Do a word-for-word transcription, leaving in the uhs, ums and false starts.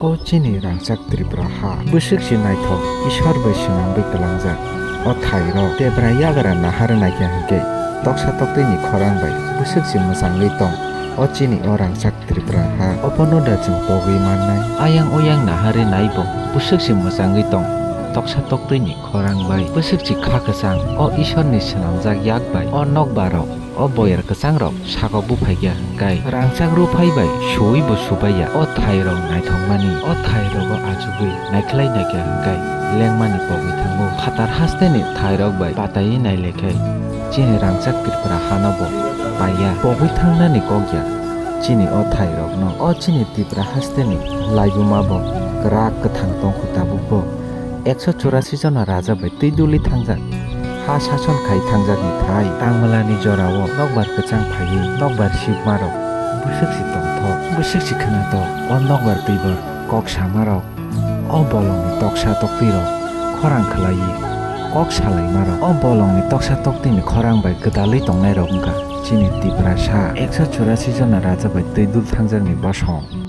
O chini rangchak Tripura ha, bwswk se naithok, Ishwar bai swnamwi twlangjak. O thairok debra yagra nahar naikha hwnkhe, toksa toktwini khorang bai bwswk se mwchangwi tong. O chini o rangchak Tripura ha, obono da chwng pogwi mannai? Ayang oyang naharwi naibo bwswk se mwchangwi tong, toksa toktwini khorang bai bwswk se kha kwchang. O Ishwarni swnamjak yak bai o nokbarok, o boyar kwchangrok sago buphaikya hwnkhe, rangchak ruphai bai suibo subaiya. O thairok naithokmani, o thairogo achugwi naikhlai naikha hwnkhe, lengmani pogwi thango. Phatar hasteni thairok bai bataiwi nailaikhai, chini rangchak Tripura hanobo paiya, pogwi thangnani kokya chini o thairokno. O chini Tripura hasteni laibumabo kwrak kwthang tongkhu tabukbo. Ekso churasi jona raja bai twi duli thangjak, ha sason khai thangjakni thai, tangmalani jorao nokbar kwchang phaiwi nokbar sibmarok bwswk se tongthok, bwswk se khwnathok. O nokbar twibar kok samarok, o bolongni toksa toktwirok khorang khwlaiwi kok salaimarok, o bolongni toksa toktwini khorang bai gwdalwi tongnairok wngkha chini Tiprasa. Ekso churasi jona raja bai twi dul thangjakni bosong.